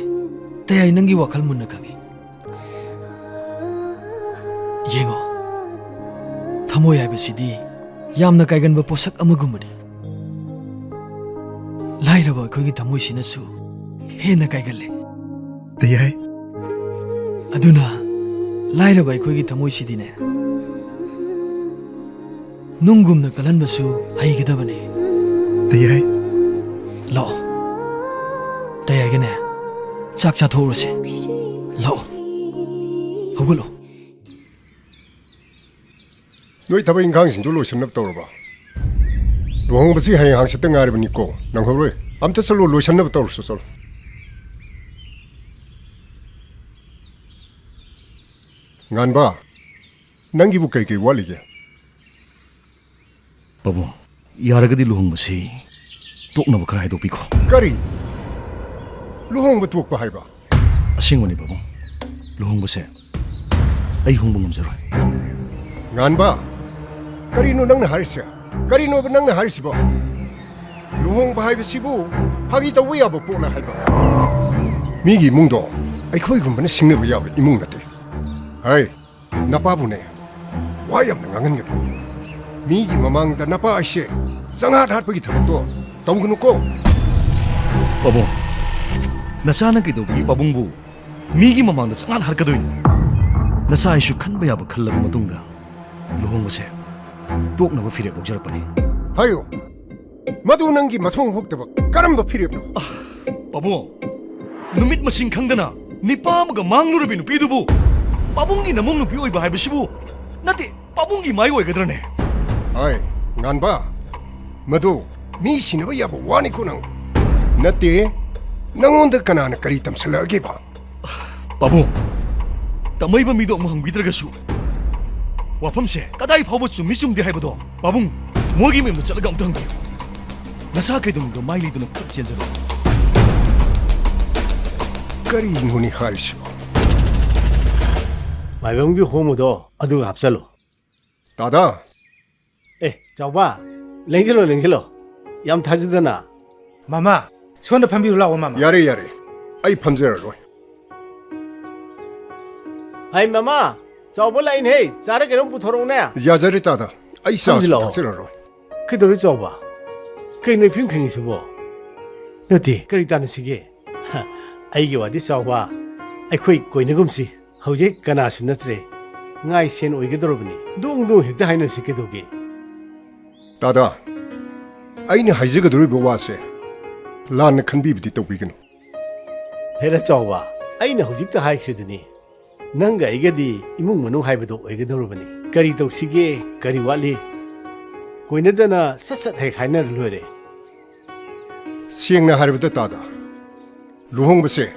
ꯇꯌꯥꯏ ꯅꯪꯒꯤ ꯋꯥꯈꯜ ꯃꯨꯟꯅ ꯈꯪꯉꯤ꯫ ꯌꯦꯡꯉꯣ, ꯊꯃꯣꯏ ꯍꯥꯏꯕꯁꯤꯗꯤ ꯌꯥꯝꯅ ꯀꯥꯏꯒꯟꯕ ꯄꯣꯠꯁꯛ ꯑꯃꯒꯨꯝꯕꯅꯤ꯫ ꯂꯥꯏꯔꯕ ꯑꯩꯈꯣꯏꯒꯤ ꯊꯃꯣꯏꯁꯤꯅꯁꯨ ꯍꯦꯟꯅ ꯀꯥꯏꯒꯜꯂꯦ꯫ ꯇꯌꯥꯏ, ꯑꯗꯨꯅ ꯂꯥꯏꯔꯕ ꯑꯩꯈꯣꯏꯒꯤ ꯊꯃꯣꯏꯁꯤꯗꯤꯅꯦ, ꯅꯨꯡꯒꯨꯝꯅ ꯀꯜꯍꯟꯕꯁꯨ ꯍꯩꯒꯗꯕꯅꯤ꯫ ꯇꯌꯥꯏ꯫ ꯂꯥꯛꯑꯣ, ꯇꯌꯥꯏꯒꯅꯦ ꯆꯥꯛ ꯆꯥꯊꯣꯛꯎꯔꯁꯦ꯫ ꯂꯥꯛꯑꯣ, ꯍꯧꯒꯠꯂꯣ꯫ ꯅꯣꯏ ꯊꯕꯛ ꯏꯪꯈꯥꯡꯁꯤꯡꯗꯨ ꯂꯣꯏꯁꯤꯟꯅꯕ ꯇꯧꯔꯕ? ꯂꯨꯍꯣꯡꯕꯁꯤ ꯍꯌꯦꯡ ꯍꯥꯡꯆꯤꯠꯇ ꯉꯥꯏꯔꯕꯅꯤꯀꯣ, ꯅꯪꯍꯧꯔꯣꯏ꯫ ꯑꯝꯇ ꯆꯠꯂꯣ, ꯂꯣꯏꯁꯤꯟꯅꯕ ꯇꯧꯔꯁꯨ ꯆꯠꯂꯣ꯫ ꯉꯥꯟꯕ, ꯅꯪꯒꯤꯕꯨ ꯀꯩ ꯀꯩ ꯋꯥꯠꯂꯤꯒꯦ? ꯄꯥꯕꯨꯡ, ꯌꯥꯔꯒꯗꯤ ꯂꯨꯍꯣꯡꯕꯁꯤ ꯇꯣꯛꯅꯕ ꯈꯔ ꯍꯥꯏꯗꯣꯛꯄꯤꯈꯣ꯫ ꯀꯔꯤ? ꯂꯨꯍꯣꯡꯕ ꯇꯣꯛꯄ ꯍꯥꯏꯕ? ꯑꯁꯦꯡꯕꯅꯤ ꯄꯥꯕꯨꯡ, ꯂꯨꯍꯣꯡꯕꯁꯦ ꯑꯩ ꯍꯣꯡꯕ ꯉꯝꯖꯔꯣꯏ꯫ ꯉꯥꯟꯕ, ꯀꯔꯤꯅꯣ ꯅꯪꯅ ꯍꯥꯏꯔꯤꯁꯦ? ꯀꯔꯤꯅꯣꯕ ꯅꯪꯅ ꯍꯥꯏꯔꯤꯁꯤꯕꯣ? ꯂꯨꯍꯣꯡꯕ ꯍꯥꯏꯕꯁꯤꯕꯨ ꯐꯥꯒꯤ ꯇꯧꯕ ꯌꯥꯕ ꯄꯣꯠꯂ ꯍꯥꯏꯕ? ꯃꯤꯒꯤ ꯏꯃꯨꯡꯗꯣ ꯑꯩꯈꯣꯏꯒꯨꯝꯕꯅ ꯁꯤꯡꯅꯕ ꯌꯥꯕ ꯏꯃꯨꯡ ꯅꯠꯇꯦ꯫ ꯍꯩ, ꯅꯄꯥꯕꯨꯅꯦ, ꯋꯥ ꯌꯥꯝꯅ ꯉꯥꯡꯍꯟꯒꯅꯨ꯫ ꯃꯤꯒꯤ ꯃꯃꯥꯡꯗ ꯅꯄꯥ ꯑꯩꯁꯦ ꯆꯪꯍꯥꯠ ꯍꯥꯠꯄꯒꯤ ꯊꯕꯛꯇꯣ ꯇꯧꯒꯅꯨꯀꯣ꯫ ꯄꯥꯕꯨꯡ, ꯅꯆꯥꯅ ꯀꯩꯗꯧꯕꯒꯤ ꯄꯥꯕꯨꯡꯕꯨ ꯃꯤꯒꯤ ꯃꯃꯥꯡꯗ ꯆꯉꯥꯟ ꯍꯥꯠꯀꯗꯣꯏꯅꯤ꯫ ꯅꯆꯥ ꯑꯩꯁꯨ ꯈꯟꯕ ꯌꯥꯕ ꯈꯜꯂꯕ ꯃꯇꯨꯡꯗ ꯂꯨꯍꯣꯡꯕꯁꯦ ꯇꯣꯛꯅꯕ ꯐꯤꯔꯦꯞ ꯂꯧꯖꯔꯛꯄꯅꯤ꯫ ꯍꯥꯏꯌꯨ, ꯃꯗꯨ ꯅꯪꯒꯤ ꯃꯊꯣꯡ ꯍꯨꯛꯇꯕ ꯀꯔꯝꯕ ꯐꯤꯔꯦꯞꯅꯣ? ꯄꯥꯕꯨꯡ, ꯅꯨꯃꯤꯠ ꯃꯁꯤꯡ ꯈꯪꯗꯅ ꯅꯤꯄꯥ ꯑꯃꯒ ꯃꯥꯡꯂꯨꯔꯕꯤ ꯅꯨꯄꯤꯗꯨꯕꯨ ꯄꯥꯕꯨꯡꯒꯤ ꯅꯃꯧ ꯅꯨꯄꯤ ꯑꯣꯏꯕ ꯍꯥꯏꯕꯁꯤꯕꯨ ꯅꯠꯇꯦ, ꯄꯥꯕꯨꯡꯒꯤ ꯃꯥꯏ ꯑꯣꯏꯒꯗ꯭ꯔꯅꯦ? ꯍꯥꯏ, ꯉꯥꯟꯕ, ꯃꯗꯨ ꯃꯤ ꯁꯤꯅꯕ ꯌꯥꯕ ꯋꯥꯅꯤꯀꯣ ꯅꯪ꯫ ꯅꯠꯇꯦ, ꯅꯪꯉꯣꯟꯗ ꯀꯅꯥꯅ ꯀꯔꯤ ꯇꯝꯁꯜꯂꯛꯑꯒꯦꯕ? ꯄꯥꯕꯨꯡ, ꯇꯃꯩꯕ ꯃꯤꯗꯣ ꯑꯃꯨꯛ ꯍꯪꯕꯤꯗ꯭ꯔꯒꯁꯨ ꯋꯥꯐꯝꯁꯦ ꯀꯗꯥꯏ ꯐꯥꯎꯕ ꯆꯨꯝꯃꯤ ꯆꯨꯝꯗꯦ ꯍꯥꯏꯕꯗꯣ ꯄꯥꯕꯨꯡ, ꯃꯣꯏꯒꯤ ꯃꯌꯨꯝꯗ ꯆꯠꯂꯒ ꯑꯝꯇ ꯍꯪꯕꯤꯌꯨ꯫ ꯅꯁꯥ ꯀꯩꯗꯧꯅꯨꯡꯗ ꯃꯥꯏ ꯂꯩꯗꯨꯅ ꯐꯠ ꯆꯦꯟꯖꯔꯣ꯫ ꯀꯔꯤꯅꯣꯅꯦ ꯍꯥꯏꯔꯤꯁꯤꯕꯣ? ꯃꯥꯏꯕꯝꯒꯤ ꯍꯣꯡꯕꯗꯣ ꯑꯗꯨꯒ ꯍꯥꯞꯆꯜꯂꯨ꯫ ꯇꯥꯗꯥ, ꯑꯦ ꯆꯥꯎꯕ, ꯂꯦꯡꯁꯤꯜꯂꯣ ꯂꯦꯡꯁꯤꯜꯂꯣ꯫ ꯌꯥꯝ ꯊꯥꯖꯗꯅ꯫ ꯃꯃꯥ, ꯁꯣꯝꯗ ꯐꯝꯕꯤꯔꯨ ꯂꯥꯛꯑꯣ ꯃꯃꯥ꯫ ꯌꯥꯔꯦ ꯌꯥꯔꯦ, ꯑꯩ ꯐꯝꯖꯔꯔꯣꯏ꯫ ꯍꯥꯏ ꯃꯃꯥ, ꯆꯥꯎꯕ ꯂꯥꯛꯏꯅꯦꯍꯦ꯫ ꯆꯥꯔ ꯀꯩꯅꯣꯝ ꯄꯨꯊꯣꯔꯛꯎꯅꯦ꯫ ꯌꯥꯖꯔꯦ ꯇꯥꯗꯥ, ꯑꯩ ꯆꯥꯁꯨ ꯐꯝꯖꯤꯜꯂꯛꯑꯣ꯫ ꯊꯛꯆꯔꯔꯣꯏ꯫ ꯀꯩꯗꯧꯔꯦ ꯆꯥꯎꯕ? ꯀꯩꯅꯣ ꯏꯐꯤꯡ ꯐꯤꯡꯉꯤꯁꯤꯕꯣ? ꯅꯠꯇꯦ, ꯀꯔꯤ ꯇꯥꯟꯅꯁꯤꯒꯦ? ꯍ, ꯑꯩꯒꯤ ꯋꯥꯗꯤ ꯆꯥꯎꯕ, ꯑꯩꯈꯣꯏ ꯀꯣꯏꯅꯒꯨꯝꯁꯤ꯫ ꯍꯧꯖꯤꯛ ꯀꯅꯥꯁꯨ ꯅꯠꯇ꯭ꯔꯦ꯫ ꯉꯥꯏ ꯁꯦꯟ ꯑꯣꯏꯒꯗꯧꯔꯕꯅꯤ꯫ ꯗꯣꯡ ꯗꯣꯡ ꯍꯦꯛꯇ ꯍꯥꯏꯅꯔꯁꯤ ꯀꯩꯗꯧꯒꯦ? ꯇꯥꯗꯥ, ꯑꯩꯅ ꯍꯥꯏꯖꯒꯗꯧꯔꯤꯕ ꯋꯥꯁꯦ ꯂꯥꯟꯅ ꯈꯟꯕꯤꯕꯗꯤ ꯇꯧꯕꯤꯒꯅꯨ꯫ ꯍꯦꯔꯥ ꯆꯥꯎꯕ, ꯑꯩꯅ ꯍꯧꯖꯤꯛꯇ ꯍꯥꯏꯈ꯭ꯔꯤꯗꯨꯅꯤ, ꯅꯪꯒ ꯑꯩꯒꯗꯤ ꯏꯃꯨꯡ ꯃꯅꯨꯡ ꯍꯥꯏꯕꯗꯣ ꯑꯣꯏꯒꯗꯧꯔꯕꯅꯤ꯫ ꯀꯔꯤ ꯇꯧꯁꯤꯒꯦ, ꯀꯔꯤ ꯋꯥꯠꯂꯤ, ꯀꯣꯏꯅꯗꯅ ꯁꯠ ꯁꯠ ꯍꯦꯛ ꯍꯥꯏꯅꯔ ꯂꯣꯏꯔꯦ꯫ ꯁꯦꯡꯅ ꯍꯥꯏꯔꯕꯗ ꯇꯥꯗꯥ, ꯂꯨꯍꯣꯡꯕꯁꯦ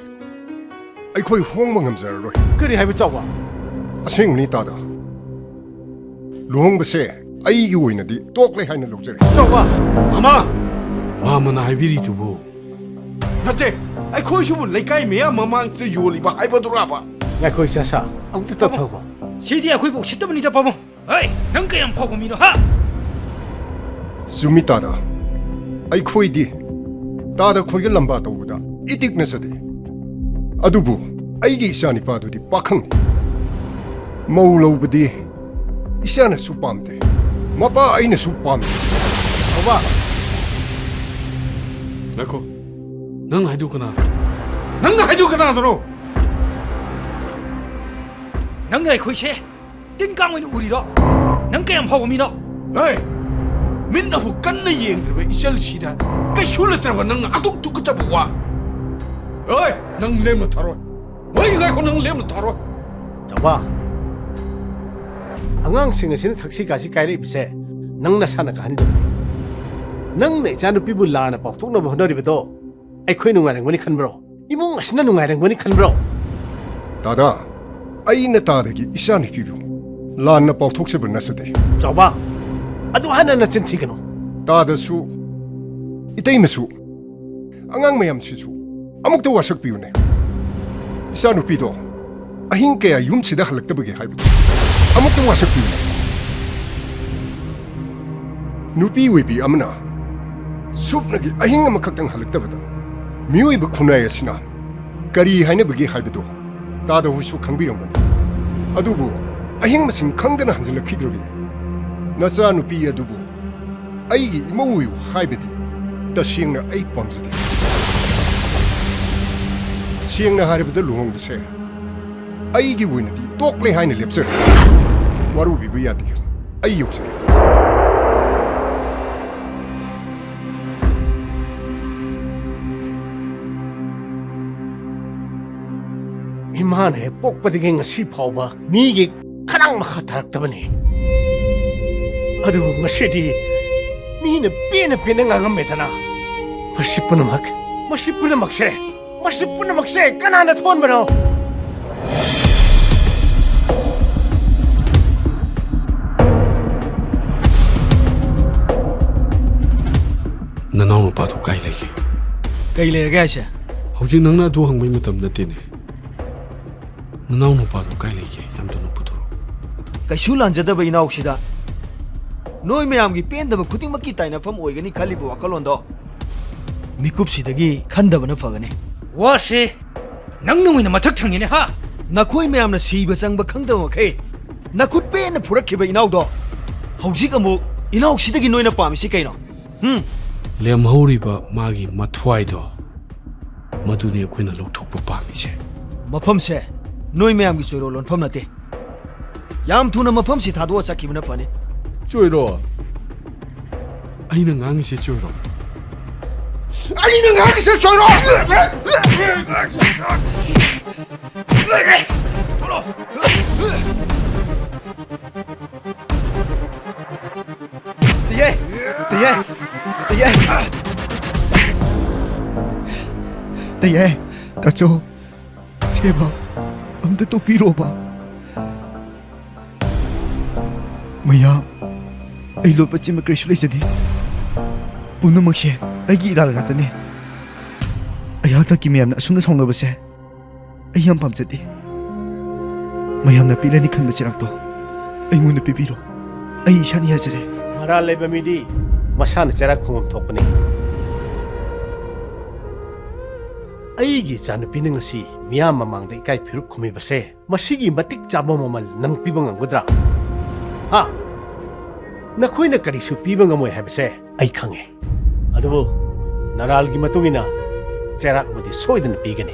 ꯑꯩꯈꯣꯏ ꯍꯣꯡꯕ ꯉꯝꯖꯔꯔꯣꯏ꯫ ꯀꯔꯤ ꯍꯥꯏꯕ ꯆꯥꯎꯕ? ꯑꯁꯦꯡꯕꯅꯤ ꯇꯥꯗꯥ, ꯂꯨꯍꯣꯡꯕꯁꯦ ꯑꯩꯒꯤ ꯑꯣꯏꯅꯗꯤ ꯇꯣꯛꯂꯦ ꯍꯥꯏꯅ ꯂꯧꯖꯔꯦ꯫ ꯆꯥꯎꯕ! ꯃꯃꯥ! ꯃꯥꯃꯅ ꯍꯥꯏꯕꯤꯔꯤꯗꯨꯕꯨ? ꯅꯠꯇꯦ, ꯑꯩꯈꯣꯏꯁꯤꯕꯨ ꯂꯩꯀꯥꯏ ꯃꯌꯥꯝ ꯃꯃꯥꯡꯗ ꯌꯣꯜꯂꯤꯕ ꯍꯥꯏꯕꯗꯨꯔꯕ? ꯉꯥꯏꯈꯣ ꯏꯆꯥꯁꯥ, ꯑꯃꯨꯛꯇ ꯇꯞꯊꯈꯣ꯫ ꯁꯤꯗꯤ ꯑꯩꯈꯣꯏꯕꯨ ꯎꯁꯤꯠꯇꯕꯅꯤꯗ ꯄꯥꯕꯨꯡ꯫ ꯍꯩ, ꯅꯪ ꯀꯌꯥꯝ ꯐꯥꯎꯕ ꯃꯤꯅꯣ ꯍꯥ? ꯆꯨꯝꯃꯤ ꯇꯥꯗꯥ, ꯑꯩꯈꯣꯏꯗꯤ ꯇꯥꯗꯥ ꯈꯣꯏꯒ ꯂꯝꯕꯥ ꯇꯧꯕꯗ ꯏꯇꯤꯛ ꯅꯆꯗꯦ꯫ ꯑꯗꯨꯕꯨ ꯑꯩꯒꯤ ꯏꯆꯥ ꯅꯤꯄꯥꯗꯨꯗꯤ ꯄꯥꯈꯪꯅꯤ꯫ ꯃꯧ ꯂꯧꯕꯗꯤ ꯏꯆꯥꯅꯁꯨ ꯄꯥꯝꯗꯦ, ꯃꯄꯥ ꯑꯩꯅꯁꯨ ꯄꯥꯝꯗꯦ꯫ ꯆꯥꯎꯕ! ꯉꯥꯏꯈꯣ, ꯅꯪꯅ ꯍꯥꯏꯗꯨ ꯀꯅꯥꯅꯣ? ꯅꯪꯅ ꯍꯥꯏꯗꯨ ꯀꯅꯥꯗꯅꯣ? ꯅꯪꯅ ꯑꯩꯈꯣꯏꯁꯦ ꯇꯤꯟ ꯀꯥꯡ ꯑꯣꯏꯅ ꯎꯔꯤꯔꯣ? ꯅꯪ ꯀꯌꯥꯝ ꯐꯕ ꯃꯤꯅꯣ? ꯍꯦ! ꯃꯤꯠꯅꯕꯨ ꯀꯟꯅ ꯌꯦꯡꯗ꯭ꯔꯤꯕ ꯏꯆꯜꯁꯤꯗ ꯀꯩꯁꯨ ꯂꯩꯇ꯭ꯔꯕ ꯅꯪꯅ ꯑꯗꯨꯛ ꯇꯨꯀꯠꯆꯕ ꯋꯥ? ꯍꯣꯏ, ꯅꯪ ꯂꯦꯝꯅ ꯊꯥꯔꯣꯏ꯫ ꯍꯣꯏ, ꯉꯥꯏꯈꯣ, ꯅꯪ ꯂꯦꯝꯅ ꯊꯥꯔꯣꯏ꯫ ꯆꯥꯎꯕ, ꯑꯉꯥꯡꯁꯤꯡ ꯑꯁꯤꯅ ꯊꯛꯁꯤ ꯈꯥꯁꯤ ꯀꯥꯏꯔꯛꯏꯕꯁꯦ ꯅꯪ ꯅꯁꯥꯅ ꯀꯥꯍꯟꯗꯕꯅꯤ꯫ ꯅꯪꯅ ꯏꯆꯥꯅꯨꯄꯤꯕꯨ ꯂꯥꯟꯅ ꯄꯥꯎꯊꯣꯛꯅꯕ ꯍꯣꯠꯅꯔꯤꯕꯗꯣ ꯑꯩꯈꯣꯏ ꯅꯨꯡꯉꯥꯏꯔꯝꯒꯅꯤ ꯈꯟꯕ꯭ꯔꯣ? ꯏꯃꯨꯡ ꯑꯁꯤꯅ ꯅꯨꯡꯉꯥꯏꯔꯝꯒꯅꯤ ꯈꯟꯕ꯭ꯔꯣ? ꯇꯥꯗ, ꯑꯩꯅ ꯇꯥꯗꯒꯤ ꯏꯆꯥꯅꯨꯄꯤꯕꯨ ꯂꯥꯟꯅ ꯄꯥꯎꯊꯣꯛꯆꯕ ꯅꯠꯆꯗꯦ꯫ ꯆꯥꯎꯕ, ꯑꯗꯨ ꯍꯥꯟꯅ ꯅꯆꯤꯟ ꯊꯤꯒꯅꯨ꯫ ꯇꯥꯗꯁꯨ, ꯏꯇꯩꯃꯁꯨ, ꯑꯉꯥꯡ ꯃꯌꯥꯝꯁꯤꯁꯨ ꯑꯃꯨꯛꯇ ꯋꯥꯁꯛꯄꯤꯌꯨꯅꯦ꯫ ꯏꯆꯥꯅꯨꯄꯤꯗꯣ ꯑꯍꯤꯡ ꯀꯌꯥ ꯌꯨꯝꯁꯤꯗ ꯍꯜꯂꯛꯇꯕꯒꯦ ꯍꯥꯏꯕꯗꯨ ꯑꯃꯨꯛꯇ ꯋꯥꯁꯛꯄꯤꯌꯨꯅꯦ꯫ ꯅꯨꯄꯤ ꯑꯣꯏꯕꯤ ꯑꯃꯅ ꯁꯨꯞꯅꯒꯤ ꯑꯍꯤꯡ ꯑꯃꯈꯛꯇꯪ ꯍꯜꯂꯛꯇꯕꯗ ꯃꯤꯑꯣꯏꯕ ꯈꯨꯟꯅꯥꯏ ꯑꯁꯤꯅ ꯀꯔꯤ ꯍꯥꯏꯅꯕꯒꯦ ꯍꯥꯏꯕꯗꯨ ꯇꯥꯗ ꯍꯣꯏꯁꯨ ꯈꯪꯕꯤꯔꯝꯒꯅꯤ꯫ ꯑꯗꯨꯕꯨ ꯑꯍꯤꯡ ꯃꯁꯤꯡ ꯈꯪꯗꯅ ꯍꯟꯖꯤꯜꯂꯛꯈꯤꯗ꯭ꯔꯕꯤ ꯅꯆꯥꯅꯨꯄꯤ ꯑꯗꯨꯕꯨ ꯑꯩꯒꯤ ꯏꯃꯧ ꯑꯣꯏꯌꯨ ꯍꯥꯏꯕꯗꯤ ꯇꯁꯦꯡꯅ ꯑꯩ ꯄꯥꯝꯖꯗꯦ꯫ ꯁꯦꯡꯅ ꯍꯥꯏꯔꯕꯗ ꯂꯨꯍꯣꯡꯕꯁꯦ ꯑꯩꯒꯤ ꯑꯣꯏꯅꯗꯤ ꯇꯣꯛꯂꯦ ꯍꯥꯏꯅ ꯂꯦꯞꯆꯔꯦ꯫ ꯋꯥꯔꯧꯕꯤꯕ ꯌꯥꯗꯦ, ꯑꯩ ꯌꯧꯖꯔꯦ꯫ ꯏꯃꯥꯅ ꯍꯦꯛ ꯄꯣꯛꯄꯗꯒꯤ ꯉꯁꯤ ꯐꯥꯎꯕ ꯃꯤꯒꯤ ꯈꯗꯥꯡ ꯃꯈꯥ ꯊꯥꯔꯛꯇꯕꯅꯤ꯫ ꯑꯗꯨꯕꯨ ꯉꯁꯤꯗꯤ ꯃꯤꯅ ꯄꯦꯟꯅ ꯄꯦꯟꯅ ꯉꯥꯡꯉꯝꯃꯦꯗꯅ꯫ ꯃꯁꯤ ꯄꯨꯝꯅꯃꯛ, ꯃꯁꯤ ꯄꯨꯝꯅꯃꯛꯁꯦ, ꯃꯁꯤ ꯄꯨꯝꯅꯃꯛꯁꯦ ꯀꯅꯥꯅ ꯊꯣꯛꯍꯟꯕꯅꯣ? ꯅꯅꯥꯎ ꯅꯨꯄꯥꯗꯣ ꯀꯥꯏ ꯂꯩꯒꯦ? ꯀꯩ ꯂꯩꯔꯒꯦ ꯍꯥꯏꯁꯦ? ꯍꯧꯖꯤꯛ ꯅꯪꯅ ꯑꯗꯨ ꯍꯪꯕꯩ ꯃꯇꯝ ꯅꯠꯇꯦꯅꯦ꯫ ꯅꯅꯥꯎ ꯅꯨꯄꯥꯗꯣ ꯀꯥꯏ ꯂꯩꯒꯦ? ꯌꯥꯝ ꯊꯨꯅ ꯄꯨꯊꯣꯔꯛꯑꯣ꯫ ꯀꯩꯁꯨ ꯂꯥꯟꯖꯗꯕ ꯏꯅꯥꯎꯁꯤꯗ ꯅꯣꯏ ꯃꯌꯥꯝꯒꯤ ꯄꯦꯟꯗꯕ ꯈꯨꯗꯤꯡꯃꯛꯀꯤ ꯇꯥꯏꯅꯐꯝ ꯑꯣꯏꯒꯅꯤ ꯈꯜꯂꯤꯕ ꯋꯥꯈꯜꯂꯣꯟꯗꯣ ꯃꯤꯀꯨꯞꯁꯤꯗꯒꯤ ꯈꯟꯗꯕꯅ ꯐꯒꯅꯤ꯫ ꯋꯥꯁꯦ ꯅꯪꯅ ꯑꯣꯏꯅ ꯃꯊꯛ ꯊꯪꯉꯤꯅꯦ ꯍꯥ? ꯅꯈꯣꯏ ꯃꯌꯥꯝꯅ ꯁꯤꯕ ꯆꯪꯕ ꯈꯪꯗꯕ ꯃꯈꯩ ꯅꯈꯨꯠ ꯄꯦꯟꯅ ꯐꯨꯔꯛꯈꯤꯕ ꯏꯅꯥꯎꯗꯣ ꯍꯧꯖꯤꯛ ꯑꯃꯨꯛ ꯏꯅꯥꯎꯁꯤꯗꯒꯤ ꯅꯣꯏꯅ ꯄꯥꯝꯃꯤꯁꯤ ꯀꯩꯅꯣ? ꯍꯨꯝ? ꯂꯦꯝꯍꯧꯔꯤꯕ ꯃꯥꯒꯤ ꯃꯊ꯭ꯋꯥꯏꯗꯣ ꯃꯗꯨꯅꯤ ꯑꯩꯈꯣꯏꯅ ꯂꯧꯊꯣꯛꯄ ꯄꯥꯝꯃꯤꯁꯦ꯫ ꯃꯐꯝꯁꯦ ꯅꯣꯏ ꯃꯌꯥꯝꯒꯤ ꯆꯣꯏꯔꯣ ꯂꯣꯟꯐꯝ ꯅꯠꯇꯦ꯫ ꯌꯥꯝ ꯊꯨꯅ ꯃꯐꯝꯁꯤ ꯊꯥꯗꯣꯛꯑ ꯆꯠꯈꯤꯕꯅ ꯐꯅꯤ꯫ ꯆꯣꯏꯔꯣ? ꯑꯩꯅ ꯉꯥꯡꯉꯤꯁꯦ ꯆꯣꯏꯔꯣ? ꯑꯩꯅ ꯉꯥꯡꯉꯤꯁꯦ ꯆꯣꯏꯔꯣ? ꯇꯌꯥꯏ! ꯇꯌꯥꯏ! ꯇꯌꯥꯏ! ꯇꯌꯥꯏ! ꯇꯥꯆꯧ, ꯁꯦꯕꯥ, ꯑꯝꯇ ꯇꯣꯛꯄꯤꯔꯣꯕ꯫ ꯃꯌꯥꯝ, ꯑꯩ ꯂꯣꯠꯄ ꯆꯦꯟꯕ ꯀꯔꯤꯁꯨ ꯂꯩꯖꯗꯦ꯫ ꯄꯨꯝꯅꯃꯛꯁꯦ ꯑꯩꯒꯤ ꯏꯔꯥꯜ ꯉꯥꯛꯇꯅꯦ꯫ ꯑꯩꯍꯥꯛꯇꯒꯤ ꯃꯌꯥꯝꯅ ꯑꯁꯨꯝꯅ ꯁꯥꯎꯅꯕꯁꯦ ꯑꯩ ꯌꯥꯝ ꯄꯥꯝꯖꯗꯦ꯫ ꯃꯌꯥꯝꯅ ꯄꯤꯔꯅꯤ ꯈꯟꯕ ꯆꯦꯔꯥꯛꯇꯣ ꯑꯩꯉꯣꯟꯗ ꯄꯤꯕꯤꯔꯣ꯫ ꯑꯩ ꯏꯁꯥꯅ ꯌꯥꯖꯔꯦ꯫ ꯃꯔꯥꯜ ꯂꯩꯕ ꯃꯤꯗꯤ ꯃꯁꯥꯅ ꯆꯦꯔꯥꯛ ꯈꯨꯝꯐꯝ ꯊꯣꯛꯄꯅꯤ꯫ ꯑꯩꯒꯤ ꯏꯆꯥꯅꯨꯄꯤꯅ ꯉꯁꯤ ꯃꯤꯌꯥꯝ ꯃꯃꯥꯡꯗ ꯏꯀꯥꯏ ꯐꯤꯔꯨꯛ ꯈꯨꯝꯃꯤꯕꯁꯦ, ꯃꯁꯤꯒꯤ ꯃꯇꯤꯛ ꯆꯥꯕ ꯃꯃꯜ ꯅꯪ ꯄꯤꯕ ꯉꯝꯒꯗ꯭ꯔꯥ? ꯍꯥ? ꯅꯈꯣꯏꯅ ꯀꯔꯤꯁꯨ ꯄꯤꯕ ꯉꯝꯃꯣꯏ ꯍꯥꯏꯕꯁꯦ ꯑꯩ ꯈꯪꯉꯦ꯫ ꯑꯗꯨꯕꯨ ꯅꯔꯥꯜꯒꯤ ꯃꯇꯨꯡ ꯏꯟꯅ ꯆꯩꯔꯥꯛ ꯑꯃꯗꯤ ꯁꯣꯏꯗꯅ ꯄꯤꯒꯅꯤ꯫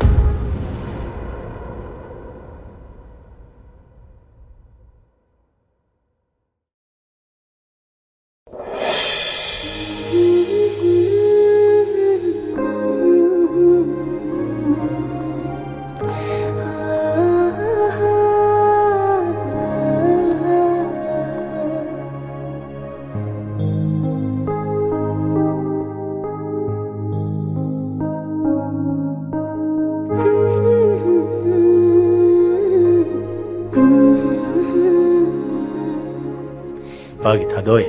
ꯏꯄꯥꯒꯤ ꯊꯥꯗꯣꯏ,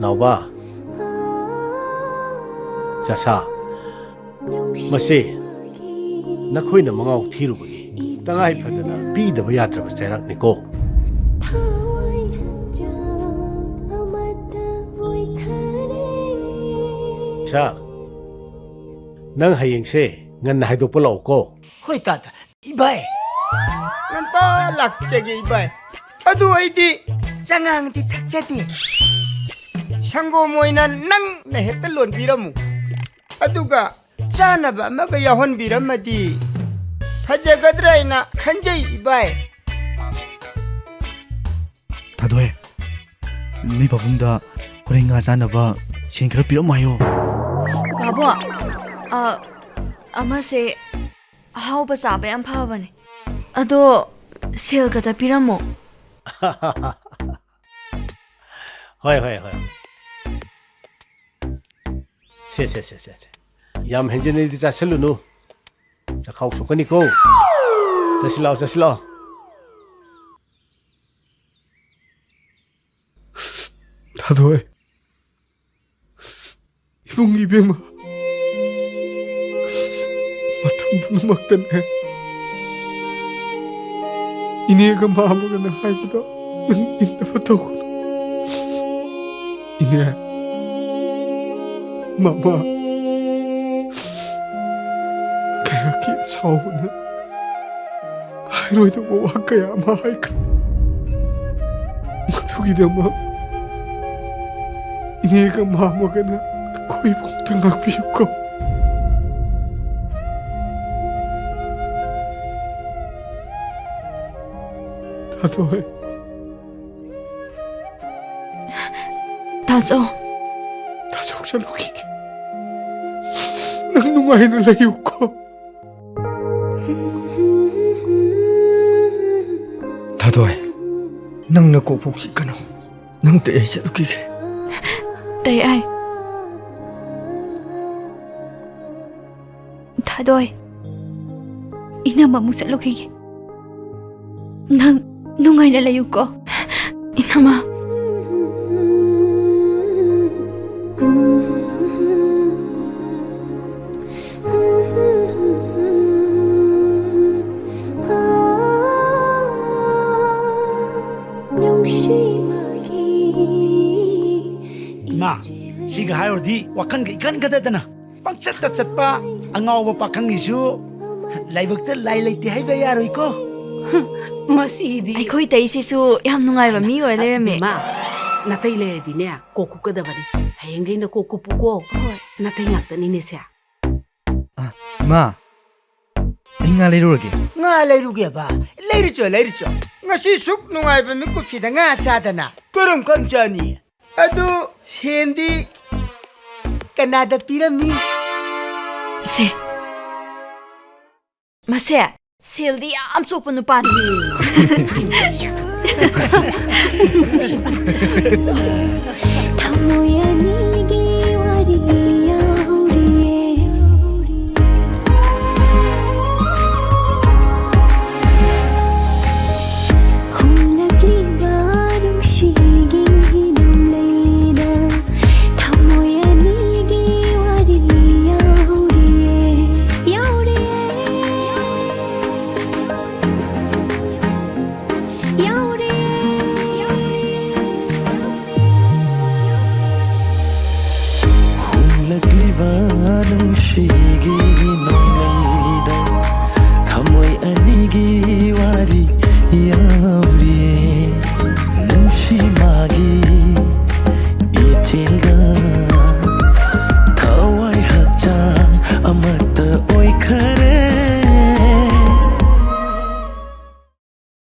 ꯅꯥꯎꯕ, ꯆꯥꯁꯥ, ꯃꯁꯤ ꯅꯈꯣꯏꯅ ꯃꯉꯥꯎ ꯊꯤꯔꯨꯕꯒꯤ ꯇꯉꯥꯏ ꯐꯗꯅ ꯄꯤꯗꯕ ꯌꯥꯗ꯭ꯔꯕ ꯆꯩꯔꯥꯛꯅꯤꯀꯣ꯫ ꯁꯥ, ꯅꯪ ꯍꯌꯦꯡꯁꯦ ꯉꯟꯅ ꯍꯥꯏꯗꯣꯛꯄ ꯂꯥꯛꯎꯀꯣ꯫ ꯍꯣꯏ ꯇꯥꯗ, ꯏꯕꯥꯏ꯫ ꯉꯟꯇꯥ ꯂꯥꯛꯆꯒꯦ ꯏꯕꯥꯏ꯫ ꯑꯗꯨ ꯑꯩꯗꯤ ꯆꯉꯥꯡꯗꯤ ꯊꯛꯆꯗꯦ꯫ ꯁꯪꯒꯣꯝ ꯑꯣꯏꯅ ꯅꯪꯅ ꯍꯦꯛꯇ ꯂꯣꯟꯕꯤꯔꯝꯃꯨ꯫ ꯑꯗꯨꯒ ꯆꯥꯅꯕ ꯑꯃꯒ ꯌꯥꯎꯍꯟꯕꯤꯔꯝꯃꯗꯤ꯫ ꯐꯖꯒꯗ꯭ꯔꯥ ꯍꯥꯏꯅ ꯈꯟꯖꯩ, ꯏꯕꯥꯏ꯫ ꯊꯥꯗꯣꯏ, ꯅꯣꯏ ꯄꯥꯕꯨꯡꯗ ꯍꯣꯔꯦꯟ ꯉꯥ ꯆꯥꯅꯕ ꯁꯦꯟ ꯈꯔ ꯄꯤꯔꯝꯃꯣ ꯍꯥꯏꯌꯣ꯫ ꯕꯥꯕꯣ, ꯑ, ꯑꯃꯁꯦ ꯑꯍꯥꯎꯕ ꯆꯥꯕ ꯌꯥꯝ ꯐꯕꯅꯦ꯫ ꯑꯗꯣ ꯁꯦꯜ ꯈꯛꯇ ꯄꯤꯔꯝꯃꯣ꯫ ꯍꯣꯏ, ꯍꯣꯏ, ꯍꯣꯏ꯫ ꯁꯦ, ꯁꯦ, ꯁꯦ, ꯁꯦ, ꯁꯦ꯫ ꯌꯥꯝ ꯍꯦꯟꯖꯤꯟꯅꯗꯤ ꯆꯥꯁꯤꯜꯂꯨꯅꯨ꯫ ꯆꯈꯥꯎ ꯁꯣꯛꯀꯅꯤꯀꯣ꯫ ꯆꯠꯁꯤ ꯂꯥꯛꯑꯣ, ꯆꯠꯁꯤ ꯂꯥꯛꯑꯣ꯫ ꯊꯥꯗꯣꯏ꯫ ꯏꯕꯨꯡ ꯏꯕꯦꯝꯃ, ꯃꯇꯝ ꯄꯨꯝꯅꯃꯛꯇꯅꯦ, ꯏꯅꯦꯒ ꯃꯥꯃꯒꯅ ꯍꯥꯏꯕꯗꯣ ꯅꯪ ꯏꯟꯅꯕ ꯇꯧꯒꯅꯨ꯫ ꯏꯅꯦ, ꯃꯃꯥ, ꯀꯌꯥꯒꯤ ꯑꯁꯥꯎꯕꯅ ꯍꯥꯏꯔꯣꯏꯗꯧꯕ ꯋꯥ ꯀꯌꯥ ꯑꯃ ꯍꯥꯏꯈ꯭ꯔꯦ꯫ ꯃꯗꯨꯒꯤꯗꯃꯛ ꯏꯅꯦꯒ ꯃꯥꯃꯒꯅ ꯑꯩꯈꯣꯏꯕꯨ ꯑꯝꯇ ꯉꯥꯛꯄꯤꯌꯨꯀꯣ꯫ ꯊꯥꯗꯣꯏ꯫ ꯇꯥꯆꯧ꯫ ꯇꯥꯆꯧ ꯆꯠꯂꯨꯈꯤꯒꯦ꯫ ꯅꯪ ꯅꯨꯡꯉꯥꯏꯅ ꯂꯩꯌꯨꯀꯣ꯫ ꯊꯥꯗꯣꯏ, ꯅꯪ ꯅꯀꯣꯛ ꯄꯣꯛ ꯆꯤꯛꯀꯅꯨ꯫ ꯅꯪ ꯇꯩ ꯑꯩ ꯆꯠꯂꯨꯈꯤꯒꯦ꯫ ꯇꯩ ꯑꯩ꯫ ꯊꯥꯗꯣꯏ, ꯏꯅꯝꯃ ꯑꯃꯨꯛ ꯆꯠꯂꯨꯈꯤꯒꯦ꯫ ꯅꯪ ꯅꯨꯡꯉꯥꯏꯅ ꯂꯩꯌꯨꯀꯣ, ꯏꯅꯝꯃ꯫ ꯏꯃꯥ, ꯁꯤꯒ ꯍꯥꯏꯔꯨꯔꯗꯤ ꯋꯥꯈꯜꯒ ꯏꯈꯟ ꯈꯟꯗꯗꯅ ꯄꯪꯆꯠꯇ ꯆꯠꯄ ꯑꯉꯥꯎꯕ ꯄꯥꯈꯪꯒꯤꯁꯨ ꯂꯥꯏꯕꯛꯇ ꯂꯥꯏ ꯂꯩꯇꯦ ꯍꯥꯏꯕ ꯌꯥꯔꯣꯏꯀꯣ꯫ ꯃꯁꯤꯗꯤ ꯑꯩꯈꯣꯏ ꯇꯩꯁꯤꯁꯨ ꯌꯥꯝ ꯅꯨꯡꯉꯥꯏꯕ ꯃꯤ ꯑꯣꯏ ꯂꯩꯔꯝꯃꯦ꯫ ꯏꯃꯥ, ꯅꯥꯇꯩ ꯂꯩꯔꯗꯤꯅꯦ, ꯀꯣꯛ ꯀꯨꯞꯀꯗꯕꯅꯤ꯫ ꯍꯌꯦꯡꯈꯩꯅ ꯀꯣꯛ ꯀꯨꯞꯄꯨꯀꯣ꯫ ꯍꯣꯏ꯫ ꯅꯥꯇꯩ ꯉꯥꯛꯇꯅꯤꯅꯦ ꯁꯦ꯫ ꯑ, ꯏꯃꯥ꯫ ꯑꯩ ꯉꯥ ꯂꯩꯔꯨꯔꯒꯦ꯫ ꯉꯥ ꯂꯩꯔꯨꯒꯦꯕ? ꯂꯩꯔꯨꯆꯣ, ꯂꯩꯔꯨꯆꯣ꯫ ꯉꯁꯤ ꯁꯨꯛ ꯅꯨꯡꯉꯥꯏꯕ ꯃꯤꯀꯨꯞꯁꯤꯗ ꯉꯥ ꯆꯥꯗꯅ ꯀꯔꯝ ꯀꯥꯟ ꯆꯥꯅꯤ? ꯑꯗꯨ ꯁꯦꯟꯗꯤ ꯀꯅꯥꯗ ꯄꯤꯔꯝꯃꯤ? ꯁꯦ꯫ ꯃꯁꯦ ꯁꯦꯜꯗꯤ ꯌꯥꯝ ꯆꯣꯞꯄ ꯅꯨꯄꯥꯅꯤ꯫ ꯊꯃꯣꯏ ꯑꯅꯤꯒꯤ ꯋꯥꯔꯤ ꯌꯧꯔꯤꯌꯦ꯫ ꯍꯣꯡꯂꯛꯂꯤꯕ ꯅꯨꯡꯁꯤꯒꯤ ꯅꯣꯡꯂꯩꯗ ꯊꯃꯣꯏ ꯑꯅꯤꯒꯤ ꯋꯥꯔꯤ ꯌꯧꯔꯤꯌꯦ, ꯌꯧꯔꯤꯌꯦ, ꯌꯧꯔꯤꯌꯦ꯫ ꯍꯣꯡꯂꯛꯂꯤꯕ ꯅꯨꯡꯁꯤꯒꯤ